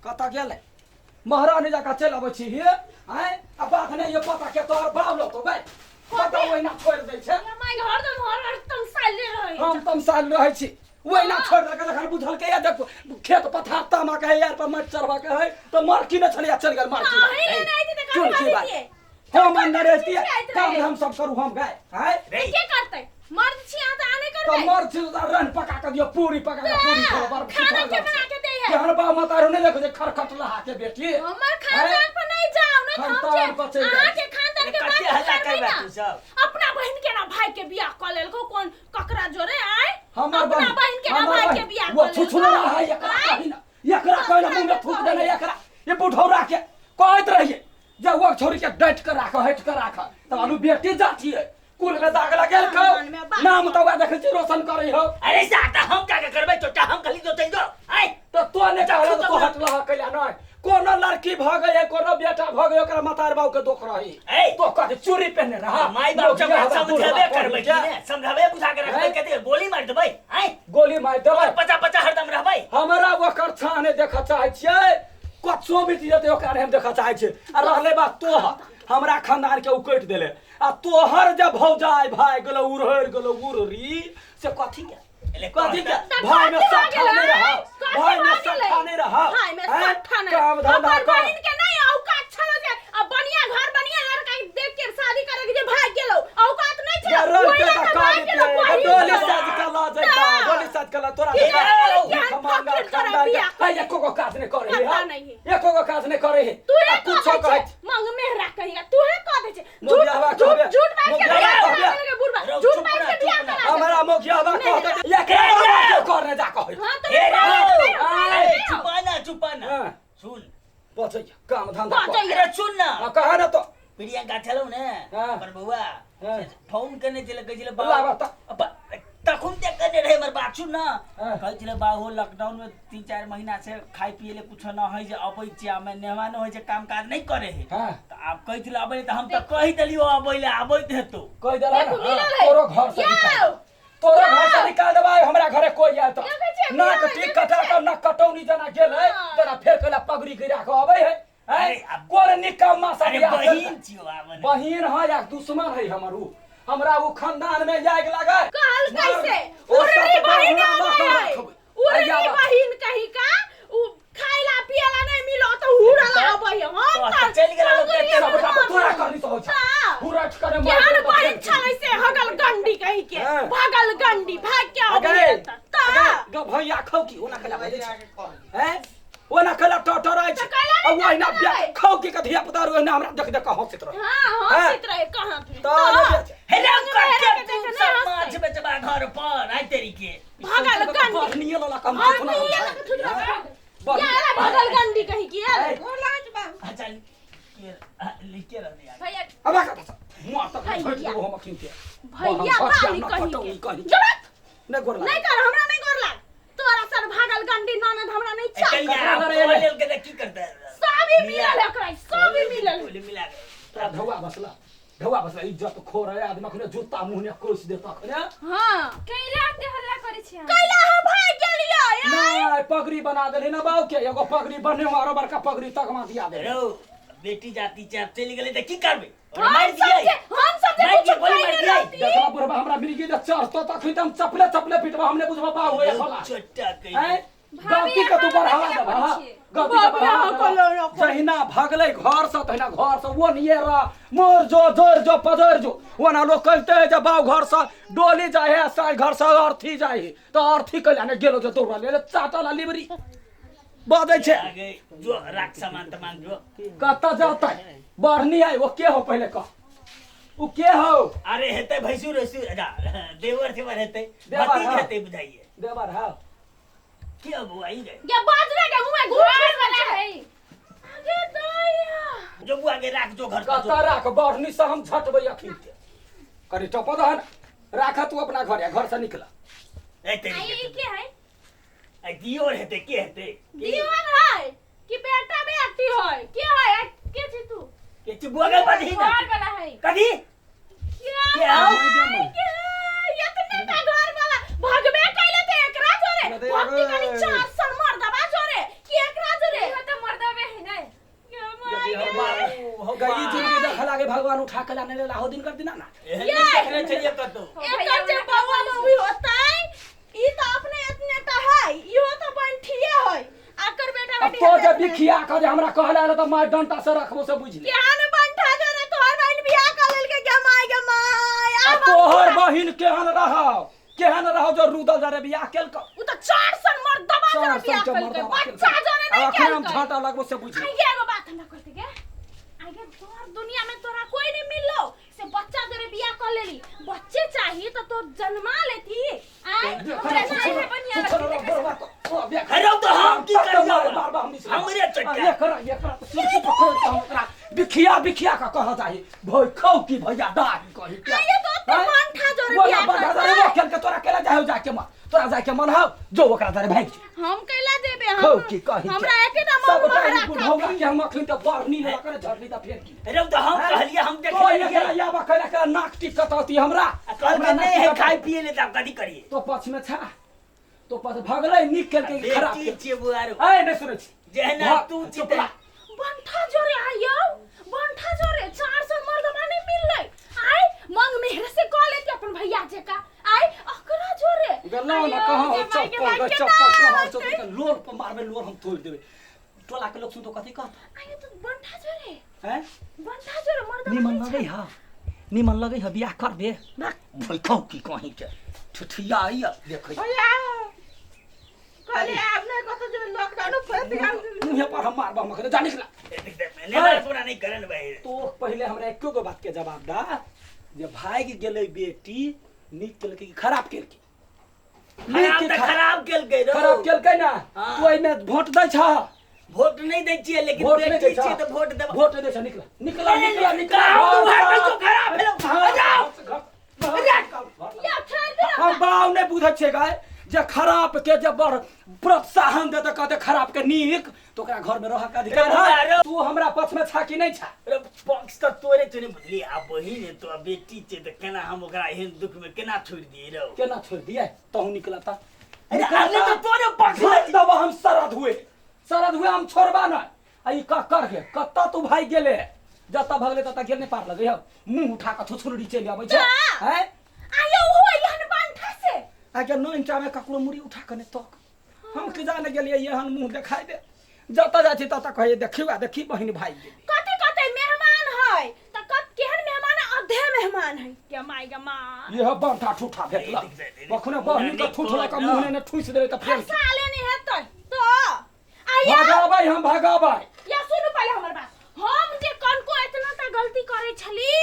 कतऽ गेलै महारानी जकाँ चलि अबै छी हे आँय आ बात नहि ये पता के तोहर बाप लौतो बे पता ओहिना छोड़ि दै छै। माय हरदम हर हर तमसाइले रहै। हम तमसाइल रहै छी, ओहिना छोड़ि देलकै। जखन बुझलकै या देख खेत पथार तामा के है यार पर माटि चढ़बऽ के है तऽ मरकी नहि छलैया, चलि गेल मरकी। अहीं लेने अयती तऽ चुन कथी की बात भाबितियै? हम अंदर रहतियै, चिचियाइत काम रहै। हम सब करू हम गाय आँय। तऽ के करतै? मर्द छी अहाँ तऽ आने तऽ करबै। मर छी तऽ रन पका के दियौ, पूरी पका के पूरी खाओ, बड़ खाना के बना के दै है? केहन बाप मतारू नहि देखो जे खरखट लहा के बेटी। हमर खानदान पर नहीं जाओ ना, हम खानदान पर चलि अहाँ जाइ। के खानदान के कते बात हल्ला करबै करबै ना। तू सब? अपना बहन के ना भाई के बियाह क लेलको, कोन ककरा जोरे आय? हमर अपना बहिन बहन के ना हमर भाई के बहिन, बियाह वो क लेलको। छुछुनरा है एकरा आँय? कही ना, एकरा कही ना, मुंह में थूक देने एकरा। ये बुढ़ौरा के कहैत रहिए जे वो छोरी के डट के राख, हट के राख, तऽ अनु बेटी जाती है कुल में दाग लगेल को खानदान में बात। नाम तऽ वएह देखै छी रोशन करै हो। अरे साता हम का का करबै चोटा, हम खाली जोतै दो आय। तऽ तो नहि कहला तऽ तो हटलह कैला नहि, कोनो लड़की भऽ गई कोनो बेटा भऽ गई ओकरा मतार बाबू के दोख रही। ए! तो कथी चूड़ी पहने रहा? माय बाप लोग के समझेबे करबै की के? ने, समझाबे बुझा के रखबै। हैं? कते गोली मार देबै आय? गोली मारि देबै। पचा पचा हरदम रहबै। हमरा ओकर छाह नहि देखऽ चाहै छियै, कच्चो बीत जेतै ओकरा नहि हम देखऽ चाहै छियै। आ रहलै बात तोहर, हमरा खानदान के उकटि देले आ तोहर जे भौजाइ भाय गेलो उड़हरि गेलो उड़री से कथी के? एले कथी के? तऽ भाय में कथी भऽ सट्ठा गेलै? नहि रहौ, कथी भाय में भऽ गेलै? सट्ठा नहि रहौ। भाय में हैं? सट्ठा नहि। काम धंधा अपन कर। बहिन के नहीं औकात छलो जे अब बढ़िया घर बढ़िया लड़का के देख के शादी करे के जे भाग गेलो, औकात नहीं छलो। जरूर ओहि के लऽ तऽ कऽ भाग काज गेलो, के, बहिन डोली के। साज के लऽ जैता, तऽ। डोली साज के लऽ तोरा की देखा। करबै? भीख केहन मांगा फकीर तोरा खानदान के। बियाह है, एको गो काज नहि करै है, पता हाँ? नहीं है। एको गो काज नहि करै है। तू आ हे कह कुछो दै कहै छै, मंग मेहरा कहिया तू हे कह दै छै। झूठ मोगियाबा झूठ कहबे, झूठ बाज के मोगियाबा बियाह कहबे। करा देलकै बुढ़बा, रौ, झूठ चुप बाज ना, के बियाह चुप ना। करा देलकै। हमरा मोगियाबा नहीं, कहतै, एकरा बाबा के करने जा कहै। हाँ, तो ए, नहीं, रौ, नहीं, नहीं, ए, नहीं। चुपा ना, चुपा ना। हाँ। सुन। बचैया, काम धंधा कर। बचैया। अरे सुन ना। हाँ, कहा ना तो। प्रियंका छलौ ने, हाँ। अपन बौआ, हाँ। से फोन करने छलै, कहै छलै, बाउ, लाबऽ तऽ। तखुन ते करने रहे हमर बात सुन ना। हाँ। कहै छलै, बाउ हो लॉकडाउन में 3-4 महीना से खाय पिए ले कुछो न है जे अबै छी, आ मैं नेहवा न होइ छै, काम काज नहीं करे है। हाँ। तऽ आब कहै छलै अबै तऽ हम तऽ कहि देलियो अबै ले, आबैत हेतौ। कहि देला देखू, ना? मिलल है। तोरो घर से यौ। निकाल। तोरो घर से निकाल देबै, हमरा घरे कोई आयल तऽ। देखै छियै, नाक मिलल है, टीक देखै कटा छियै। कऽ नाक कटौनी जेना गेलै, हाँ। तेना फेर कहला पगड़ी गिरा कऽ अबै है। आँय? अरे, आब- कोन निकम्मा सब अरे बियाह बहिन करतै? छियौ आब ने। बहिन है या दुश्मन है हमर ऊ। हमरा ऊ खानदान में आगि लागै। कहल कैसे? ओ उड़नी सब बहिन बहुरा लऽ आबै कऽ है। रखबै। उड़नी अइया बा। बहिन कही का उ खाइला पियला नहीं मिलो तो हुड़ला आबै है। हम तो तऽ चलि गेला लोक संगरी के सबटा हम तोरा करनी तो होइ छै। हाँ। हुरठ करे मार केहन देतौ बहिन फेर। छलै से हगल गंडी कही के, हाँ। भगल गंडी भाग के आबै अगे, है तऽ। तऽ। अगे, ग भैया खौ की ओना कला बजै छै। हैं? ओना कला टटराइ छै। तऽ कैला आ नहि ओहिना टटराइ? बियाह खौ की के धिया पुता ओहिना हमरा देख देख के हँसैत रहै। हाँ, हाँ। हँसैत रहै कहाँ तू। तऽ तऽ। नहि बेच। हे राम, संग मेहरा कते के तू देख सब नहि माछ हँसतै। बेचबा घर पर आइ तेरी के। भगल गंडी। बढ़निये लला कम हाँ, थुथुना नहीं, हम ये छै। लगा थुथुना हाँ। हम। बढ़िया। ये वाला भगल गंडी कहीं की है? ए। गोर लागै छै बाबू। अच्छा, लिख के रहने यार। भैया। अब आका बस। मुँह तक भैया। झटि देबो हम अखिन के। भैया हम बाली हटिया कहीं न कटौनी के। कहीं के। जरूरत नहीं गोर लाग। नहीं कर, हमरा नहीं गोर लाग। तोरा सर भागल गंडी ननद हमरा नहीं ए, चाही। कनिया, ककरा आब लड़े कोयल ले? के तऽ की करतै? सब ही मिला। मिलल है ओकरा, सब ही मिलल है। कोयल मिला के। तोरा ढौआ बसला, ढौआ बसला, इज्जत खोर है आदमी अखने जूता मुँह ने कोस देता अखने। हाँ। कैला एते हल्ला करै छी अहाँ? कैला हम भाग गेलियै, आय। नहीं, पगड़ी बना देली ना बाऊ के, एगो पगड़ी बने आरो बड़का पगड़ी तक मा दिया दे। रौ, बेटी जाति छै, आब चलि गेलै तऽ की करबै? ओकरा हम मारि सब दियै। जे, हम सब जे मारि कुछ दियै, गोली मारि खाइने दियै। रहती। देखला बुढ़बा हमरा मिर्गी जे चढ़तो तखन तऽ हम चपले चपले पिटबा, हम नहि बुझबा बाऊ होए रौ, भला। छोटा कहि। आँय? भाभी, गलती के तू अहाँ बढ़ावा कथी लए देबह, करै हाँ? छियै? गलती के बाप रे, बढ़ावा अहाँ देबह। कहलहुँ, रखो। जहिना भगलै घर से तहिना घर से वो निये रह, मोर जो जोर जो पजर जो ओना लोग कहते है जे बाऊ घर से डोली जाए है, साई घर से अर्थी जाए है, तऽ अर्थी कैला ने गेलो जे दौड़ल ले चाटल आ लिबरी बजै छै। आगे जो राख सामान तमान जो। कतऽ जतै बढ़नी है वो के हो पहिले कह, उ के हो? अरे हेतै भैंसुर वैसुर, जा, देवर तेवर हेतै, देवर, भतीज हाँ। हेतै बुझाइए। देवर हाँ। के हो बुआ ई रे? ये बाजरे के मुंह में घूस घर वाला छै। है। आगे दया। जो बुआ के राख जो घर पर कतऽ जो। राख बढ़नी से हम झटबै अखिन के, कनि टप दहन राख तू अपना घर या घर से निकल। ए तेरी आ के ई के है? ए दियोर हेतै, के हेतै? दियोर है कि बेटा बेटी है? के है? के छी तू? के छी बुआ के बदही ना? घर वाला है। कथी? क्या के हौ? भाई के इतने टा घर वाला भगबे कैले ते एकरा जोरे अरे भक्ति अरे। कनी चार सर मर्दबा जोरे कि एकरा जोरे इहो तऽ के भगवान उठा के लाने ले लाहो दिन कर दिना ना। एहन नहीं देखने चाहिए कतौ। एकर जे बउआ बउी होतै ई त अपने एतने टा है, इहो त बंठिए है। आकर बेटा अब बेटी तो जब बिखिया के जे हमरा कहला आयल त मैं डंटा से रखबो से बुझ ले। केहन बंठा जोरे तोहर बहिन बियाह कर लेलकै गे माय गे माय। आ आब हम तोहर बहिन केहन रहौ, केहन रहौ जो रुदल जरे बियाह केलकौ। उ त 4 सौ मर्दबा चार जोरे सौ बियाह के केलकै, मर्दबा बच्चा केलकै। जोरे आ नहीं अखन हम केलकै। झांटा लगबो से बुझ ले। आगे एगो बात हमरा कहते गे, आगे तोहर दुनिया में तोरा कोई नहीं मिललो से बच्चा जोरे बियाह कर लेली। बच्चे चाहिए तो तोर जन्मा लेती आय हमरा नहीं है बढ़िया लगती। अरे तो हम की करियो? हमरे चट्टा। ये करा ये करा तो सिर पकड़ के हम ओकरा बिखिया बिखिया का कह जाही भई खौ की भैया डाही कही क्या। आये तो ओते बंठा जोरे वो बियाह बंठा करतै। जोरे वो खेल के तोरा केला जाहो जाके मन तोरा जाके मन हौ जो ओकरा दरे भागि जो। हम कैला जेबे? खौ हम की कही हमरा एकेटा सब मन टाइम महरा बुढ़ौला के हम अखन त बरनी लगा कर झरली त फेर की। अरे तो हम कहलिए हम तो देखले एकरा याबा कैला के नाक टिकतौती हमरा। आ कहल के हमरा नहीं है नाक खाए पिए ले तब कथी करिए? तो पक्ष में छा तो पक्ष भगलै नीक केलकै कि खराब बेटी केलकै? छियै बुआरो। ऐ नहीं सुनै छी। जेहना तू चुप चिते रह। बंठा जोरे आयो, बंठा जोरे 400 मर्दमा नहीं मिललै आय मंग मेहर से कह लेती अपन भैया जे का आय अकरा जोरे। गल्ला ना आयो, कहाँ हो गे माय गे चप्पल माय, गे केना चप्पल कहाँ हो होतै? चप्पल लोल पर मारबे लोल हम तोड़ देबे। टोला के लोग सुन तो कथी कहत? आयो तो बंठा जोरे हैं बंठा जोरे मर्दमा निमन नहीं लगै ह, निमन लगै ह बियाह करबे भई खौ की कहीं के ठुठिया आइ देखै। भैया कहले आब नहीं कतौ जेबै, लॉकडाउन फैल गेल। मुँहे पर हम मारबा हम जा निकला। लेबर पूरा नहीं करन भाई। तो पहिले हमरा एको गो बात के जवाब दा जे भागि गेलै बेटी नीक केलकै कि खराब केलकै? नीक खराब कि तऽ खराब केलकै रौ। खराब केलकै ना? हाँ। तू एहिमे वोट दै छह? वोट नहीं दै छियै लेकिन वोट नहीं बेटी दै छह। छियै तऽ वोट देब। वोट दै छह? निकला निकला निकला निकला। हम तऽ वएह कहियो खराब भेलौ। जाओ। या छोड़ दे। हम बाव नहीं बुझै छियै गाय जे खराब के जे बड़ प्रोत्साहन देते कहते खराब के नीक तो ओकरा घर में रह के अधिकार है। तू हमरा पक्ष में छा कि नहीं छा? अरे पक्ष तऽ तोरे छौ ने बुझली। आ बहिन है तो आ बेटी छै तऽ केना हम ओकरा एहन दुख में केना छोड़ि दियै रौ? केना छोड़ दिए? तहु निकलता। अरे अरे तऽ तोरे पक्ष में भाग दब हम सरद हुए सरद हुए हम छोड़बा नहीं। आ ई ककर के कत्ता तू भाग गेले? जतऽ भगले ततऽ गेल नहीं पार लगे हौ। मुंह उठा के थुथुरड़ी चलि अबै छै। हैं आयो हो एहन बंठा से आगे नौ इंचा में ककरो मुड़ी उठा के नहीं तक हम कि जाने गेलियै एहन मुंह देखाइ दे। जतऽ जाइ छी ततऽ कहैए देखियौ आ देखी बहिन भागि गेली। कथी कते मेहमान है त कत केहन मेहमान है? अधे मेहमान है के my गे माँ। इह बंठा ठूठा भेटल कखनो बहिन के ठूठ लऽ के मुँह ने ठूसि देबै तऽ फेर फंसा लेने हेतै तो आया। भगाबै हम भगाबै। या सुनू पहिले हमर बात। हम जे कनको एतना ता गलती करे छली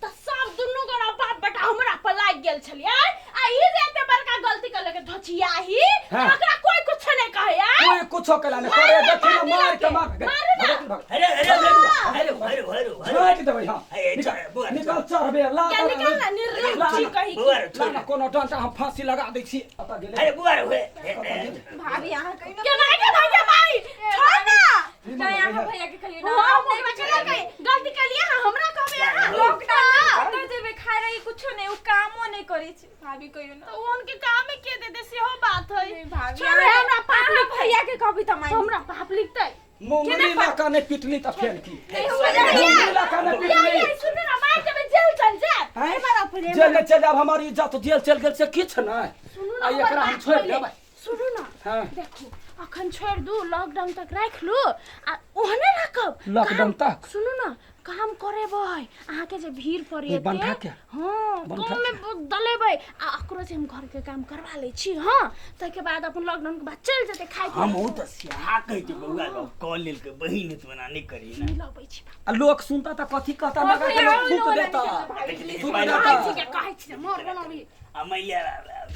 त सब दुनू गोरा बाप बेटा हमरा पर लाग गेल छली आय। आ ई जे एते बड़का गलती कर लेके धोचियाही ओकरा कोई कुछ नहीं कहे आय। कोई कुछो केला नहीं करे। देखी ना मार के मार मारू ना। अरे अरे अरे अरे अरे अरे अरे झाँटि देबै हम। हे, निकल बुआ, निकल चढ़बे ला। क्या निकल ना निर्लज्ज छी कही बुआ रे, ला छोड़ ना कोनो डंटा हम फांसी लगा दै छी अतऽ गेलै। अरे बुआ रे, हे, भाभी अहाँ कहियो के माय के भाई के माय छोड़ ना। नहीं अहाँ भैया के कहियो ना। हम हम नहीं ओकरा कुछो केना करबै। कही गलती केलिए हां हमरा कहबे अहाँ? लॉकडाउन में कतऽ जेबै खाय रही कुछो नहीं, उ कामो नहीं करै छै भाभी कहियो ना। तो उनके काम में के दे दे सेहो बात है। नहीं भाभी, छोड़ हमरा पाप अहाँ लिखतै। भैया के कहबी तऽ मानि हमरा पाप लिखतै। मुंगरी ला के नहीं पिटली तऽ फेर की? नहीं, हमरा मुंगरी ला के नहीं पिटली। या सुन ना मार देबै जेल चल जाए। हैं? अपने जेल नहीं चल जाब हमार इज्जत जेल चल गेल से किछु नहीं। सुनू ना आ हमर एकरा हम बात छोड़ि पहिले। देबै। सुनू ना। हाँ। देखू अखन छोड़ि दू, लॉकडाउन तक राखि लू आ ओहने राखब लॉकडाउन काम- तक? सुनू ना काम करेबै अहाँके जे भीड़ पड़े ई बंठा के? हाँ बंठा कम में दलेबै आ ओकरो से हम घर के काम करवा लै छी। हाँ ताहिके बाद अपन लॉकडाउन के बाद चलि जेतै खाइ हम ओ तऽ स्याह कहै छै बौआ लोग कऽ लेलकै बहिन तो एना नहि करी ना। मिलबै छी। आ लोक सुनता तऽ कथी कहता? लगा के लोक थूक देता। थूक कहै देता। छी के कहै छी मोर बनाबी। आ मैया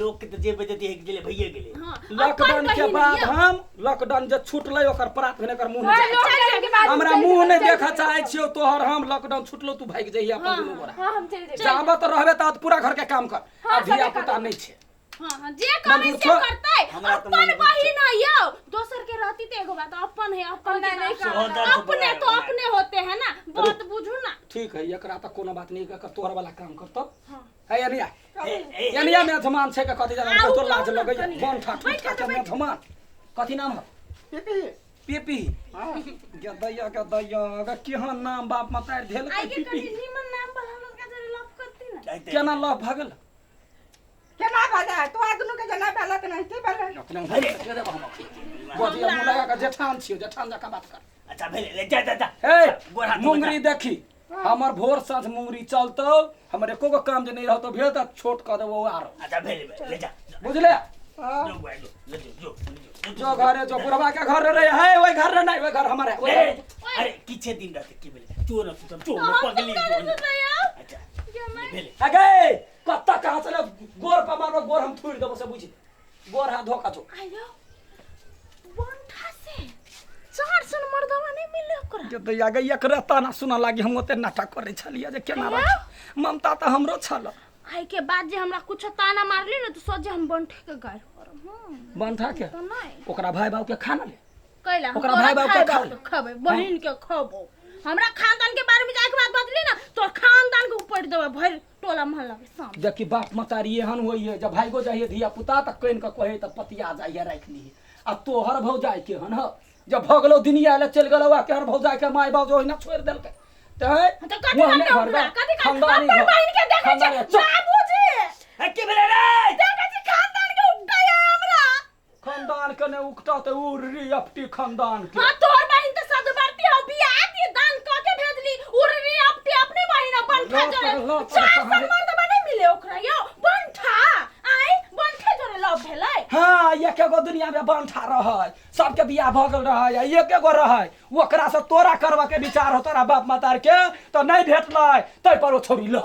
लोक के तऽ जे बजती एक गेलै भैये गेलै। हाँ लॉकडाउन के बाद हम लॉकडाउन जे छूटलै ओकर प्रात भेने एकर मुँह हाँ, नहि लॉकडाउन के बाद हमरा चलि मुँह जेबै, नहि चलि देखऽ जेबै। चाहै छियौ तोहर हम। लॉकडाउन छूटलो तू भागि जइहे अपन दुनू गोरा। हाँ हम चलि जेबै। जाबऽ तऽ रहबे तऽ पूरा घर के काम कर। हाँ, आ धिया सबे पुता करबै। नहीं छै। हाँ हाँ जे कहबै मंजूर से छौ? करतै। हमरा तऽ अपन मंजूर छै। बहिन है यौ दोसर के रहती तऽ एगो बात अपन है अपन नहीं, के नहीं तो सहोदर तो अपने बड़ा तो है। अपने होते हैं ना बात बुझू ना। ठीक है एकरा तऽ कोनो बात नहीं एकर तोहर वाला काम करतौ। हाँ। है यानी ए, ए, यानी मेजमान छै के कथी जाने आउ तो लाज कहू ना लगैया कनी। बन ठा ठूठ बैठ के बैठ। मेजमान कथी नाम है? पीपी गदैया गदैया ग केहन नाम बाप मतार भेल आइ के पीपी कनी निमन नाम पर हमरा के जरे लव करती ना केना लव भऽ गेल केना भऽ जाय तोरा दुनू के जेना भेल तेनाहिते भेलै अपने के देबो हम गोदी मुँह लगा के जेठान छियो जेठान जकाँ बात कर अच्छा भेलै ले जा जा जा हे गोर हाथ मुंगरी देखी हमर भोर साँझ मुंगरी चलतौ हमर एको गो काम जे नहीं रहतौ भेल तऽ छोट कऽ देबो आरो अच्छा भेलै ले जा बुझले हाँ। जो भाई जो ले जो जो जो जो घरे जो बुढ़वा के घर रे है ओहि घर रे नहीं ओहि घर हमर है ओहि ए, घर- अरे किछे दिन रहते की भेलै चोर न सुतम चोर तो न हम पगली तुम जो न। करे अच्छा सुतैया भेलै अगे कत्ता कहाँ चले गोर पर मारबो गोर हम थूरि देबो से बुझ गोर हाथ धोखा छो आयो बंठा से चार सन मर्दवा नहीं मिले ओकरा जे दैया गे एकरे ताना सुना लागी हम ओते नाटक करै छलियै जे केना राख ममता तऽ हमरो छल आई के बाद जे हमरा कुछ ताना मारली ना तो सोचे हम बंठे के गाय करब बंठा के तो नहीं ओकरा भाई बाबू के खाना ले कैला ओकरा भाई बाप के खा ले। खबै बहिन के खबो हमरा खानदान के बारे में जाके बात बदली ना तोर खानदान के ऊपर देबै भरि टोला मोहल्ला के सामने देखी बाप मतारी एहन होइए जब भाइगो जाइए धिया पुता तऽ कनि कऽ कहै तऽ पतिया जाइए राखि लिहे आ तोहर भौजाइ केहन ह जब भऽ गेलौ दिनिया ले चलि गेलौ आ केहन भौजाइ के माय बाप जो ओहिना छोड़ि देलकै तऽ तो कथी ओहने करतै घर ओकरा? बा, कथी करतै? खानदानी अपन घर। बहिन के देखै खानदानी छै चुप। बाबूजी ए, की भेलै रे देखै छी खानदान के उपटै है हमरा खानदान के ने उकटा तऽ उर्री अपटी खानदान के हाँ तोहर बहिन तऽ सदबरती हो बियाह दी दान क के भेजली उर्री अपटी अपने बहिन बंठा लौट जरे कर, लौट कर, चार कहाँ सन मर्द नहीं मिले ओकरा यो बंठा आय बंठे जरे लव भेलै हाँ एके गो दुनिया में बंठा रहै सबके बियाह भऽ गेल रहै आ एके गो रहै ओकरा से तोरा करबऽ के विचार हो तोरा बाप मतार के तऽ नहि भेटलै ताहि पर ओ छौड़ी लै